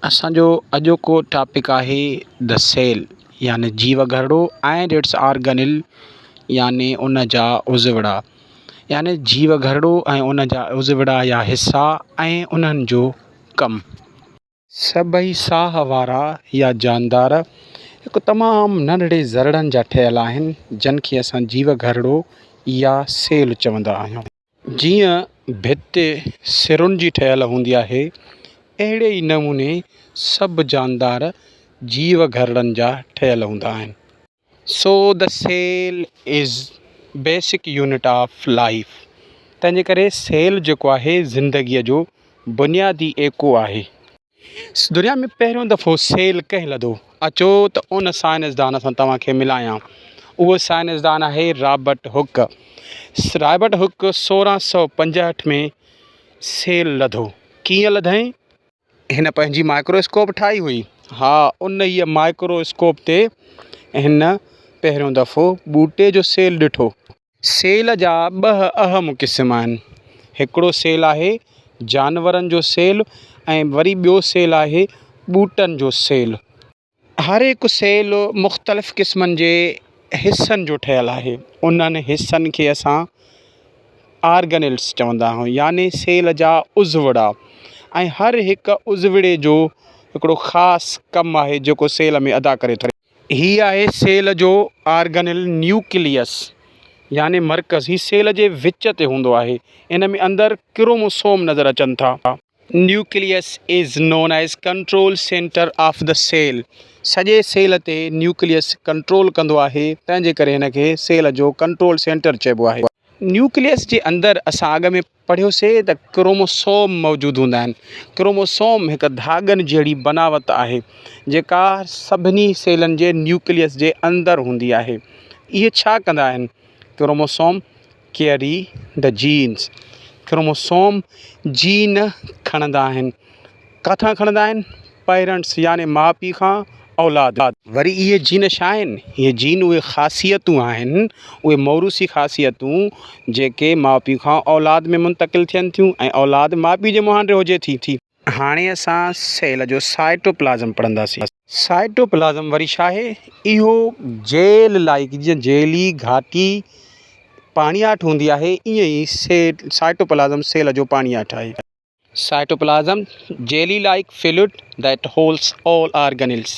اسان جو اڄوڪو ٽاپڪ آهي The Cell يعني جيو گهرڙو and its Organelle يعني ان جا عضوڙا يعني جيو گهرڙو ۽ ان جا عضوڙا يا حصا ۽ انهن جو ڪم. سڀئي ساهه وارا يا جاندار هڪ تمام ننڍڙي ذرڙن جا ٺهيل آهن جن کي اسان جيو گهرڙو يا سيل چوندا آهيون. جيئن ڀت سرن جي ٺهيل هوندي آهي، اهڙي ئي نموني سڀ جاندار جيو گهرڙن جا ٺهيل هوندا آهن. So the cell is basic unit of life تنهن جي ڪري سيل جيڪو آهي زندگيء جو بنيادي ايڪو آهي. دنيا ۾ پهريون دفعو سيل ڪنهن لڌو؟ اچو ته ان سائنسدان سان توهان کي ملايان. اهو سائنسدان آهي رابرٽ هڪ. رابرٽ هڪ 1665 ۾ سيل لڌو. ڪيئن لڌائين؟ هن پنهنجي مائڪرو اسڪوپ ٺاهي هئي. ها انهيء مائڪرو اسڪوپ تي هن پهريون دفعو ٻوٽي جو سيل ڏٺو. سيل جا ٻه اهم قسم آهن. هڪڙو سيل آهي جانورن جو سيل ۽ وري ٻيو سيل آهي ٻوٽن جو سيل. هر هڪ سيل مختلف قسمن جي حصن جو ٺهيل آهي. انهن حصن کي اسان آرگنلس چوندا آهيون يعني سيل جا عضوڙا ۽ هر هڪ عضوڙي جو هڪڙو خاص ڪم آهي جيڪو سيل ۾ ادا ڪري ٿو. هي آهي سيل جو آرگنل نيوڪليس يعني مرڪز. هي سيل جي وچ تي هوندو آهي. ان ۾ اندر ڪروموسوم نظر اچن ٿا. Nucleus is known as control centre of the cell. سڄي سيل تي نيوڪليس ڪنٽرول ڪندو آهي تنهن جي ڪري هن کي سيل جو ڪنٽرول سينٽر چئبو آهي. نيوڪليس جي اندر اسان اڳ ۾ پڙهيوسي ته ڪروموسوم موجود هوندا آهن. ڪروموسوم هڪ ڌاڳن جهڙي بناوت آهي جيڪا سڀني سيلن جي نيوڪليس جي اندر هوندي آهي. اهي ڇا ڪندا آهن؟ Chromosome carry the genes chromosome gene کڻندا آهن. ڪاٿان کڻندا آهن؟ پيرنٽس يعني ماء پيء کان اولاد. وري اهي جين ڇا آهن؟ اهي جين اهي خاصيتون آهن، اهي موروثي خاصيتون جيڪي ماء پيء کان اولاد ۾ منتقل ٿين ٿيون ۽ اولاد ماء پيء جي مهانڊي هجي ٿي. هاڻي اسان سيل جو سائٽوپلازم پڙهنداسين. سائٽوپلازم وري ڇا آهي؟ اهو جيل لائيڪ جيئن جيلي گهاٽي پاڻياٺ هوندي آهي ائين ئي سائٽوپلازم سيل جو پاڻياٺ آهي. Cytoplasm, jelly like fluid that holds all organelles,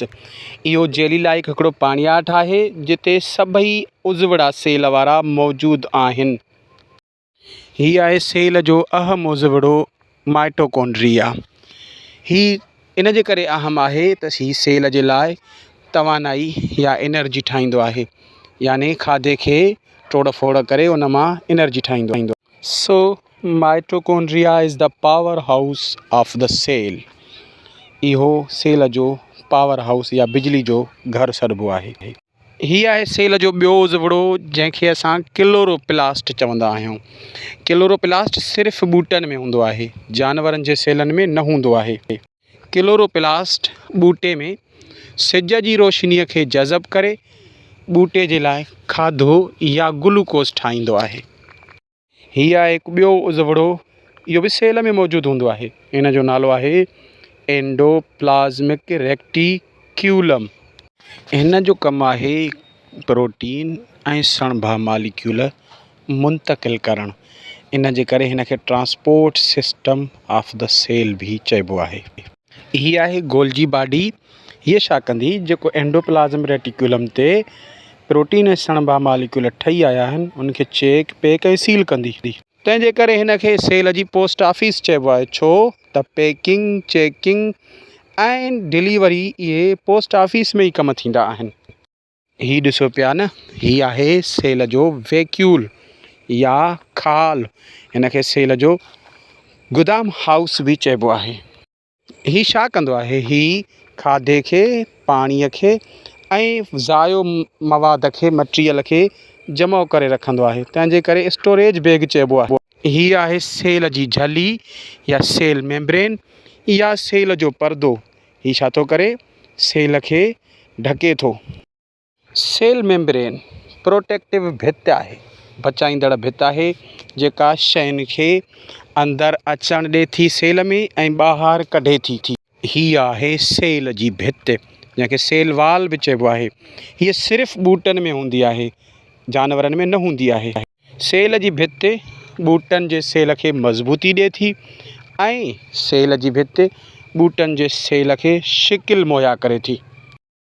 اهو جيلي لائيڪ هڪڙو پاڻياٺ آهي جتي سڀئي عضوڙا سيل وارا موجود آهن. هي آهي سيل جو اهم عضوڙو مائٽوڪونڊريا. هي ان جي ڪري اهم آهي ته هي سيل جي لاء توانائي يا انرجي ٺاهيندو آهي يعني کاڌي کي ٽوڙ ڦوڙ ڪري ان مان انرجي ٺاهيندو آهي. So mitochondria is the power house of the cell اهو سيل جو پاور هائوس يا بجلي جو گهر سڏبو آهي. هي آهي سيل جو ٻيو عضوڙو جنهن کي اسان ڪلوروپلاسٽ چوندا آهيون. ڪلوروپلاسٽ صرف ٻوٽن ۾ هوندو آهي جانورن جي سيلن ۾ نه هوندو آهي. ڪلوروپلاسٽ ٻوٽي ۾ سج جي روشنيء کي جذب ڪري ٻوٽي جي لاء کاڌو يا گلوڪوز ٺاهيندو آهي. هي آهي هڪ ٻيو عضوڙو اهو به سيل ۾ موجود هوندو آهي ان جو نالو آهي اينڊوپلازمڪ ريڪٽيڪيولم. هن جو ڪم آهي پروٽين ۽ سڻڀا ماليڪيول منتقل ڪرڻ ان جي ڪري هن کي transport system of the cell به چئبو آهي. هي آهي گولجي باڊي هيء ڇا ڪندي جيڪو اينڊوپلازم ريٽيڪيولم تي پروٽين ۽ سڻڀا ماليڪيول ٺهي آيا آهن ان کي چيڪ، پيڪ ۽ سيل ڪندي. تنهن جي ڪري هن کي سيل جي پوسٽ آفيس چئبو آهي ڇو ته پيڪنگ، چيڪنگ ۽ ڊليوري اهي پوسٽ آفيس ۾ ئي ڪم ٿيندا آهن. هي ڏسو پيا نه هي آهي سيل جو ويڪيول يا خال هن کي سيل جو گدام هائوس به چئبو آهي. هي ڇا ڪندو آهي هي کاڌي کي پاڻي کي ۽ ضايع مواد کي مٽيريل کي جمع ڪري رکندو آهي تنهن جي ڪري اسٽوريج بيگ چئبو آهي. هي آهي سيل جي جهلي يا سيل ميمبرين يا سيل جو پردو هي ڇا ٿو ڪري؟ سيل کي ڍڪي ٿو. سيل ميمبرين پروٽيڪٽو ڀت آهي، بچائيندڙ ڀت آهي، جيڪا شين کي اندر اچڻ ڏي ٿي سيل ۾ ۽ ٻاهر ڪڍي ٿي. هي آهي سيل جي ڀت جنهن کي سيل وال به چئبو آهي. هيء صرف ٻوٽن ۾ هوندي آهي، جانورن ۾ نه هوندي آهي. سيل جي ڀت ٻوٽن جي سيل کي مضبوطي ڏئي ٿي ۽ سيل جي ڀت ٻوٽن جي سيل کي شڪل مهيا ڪري ٿي.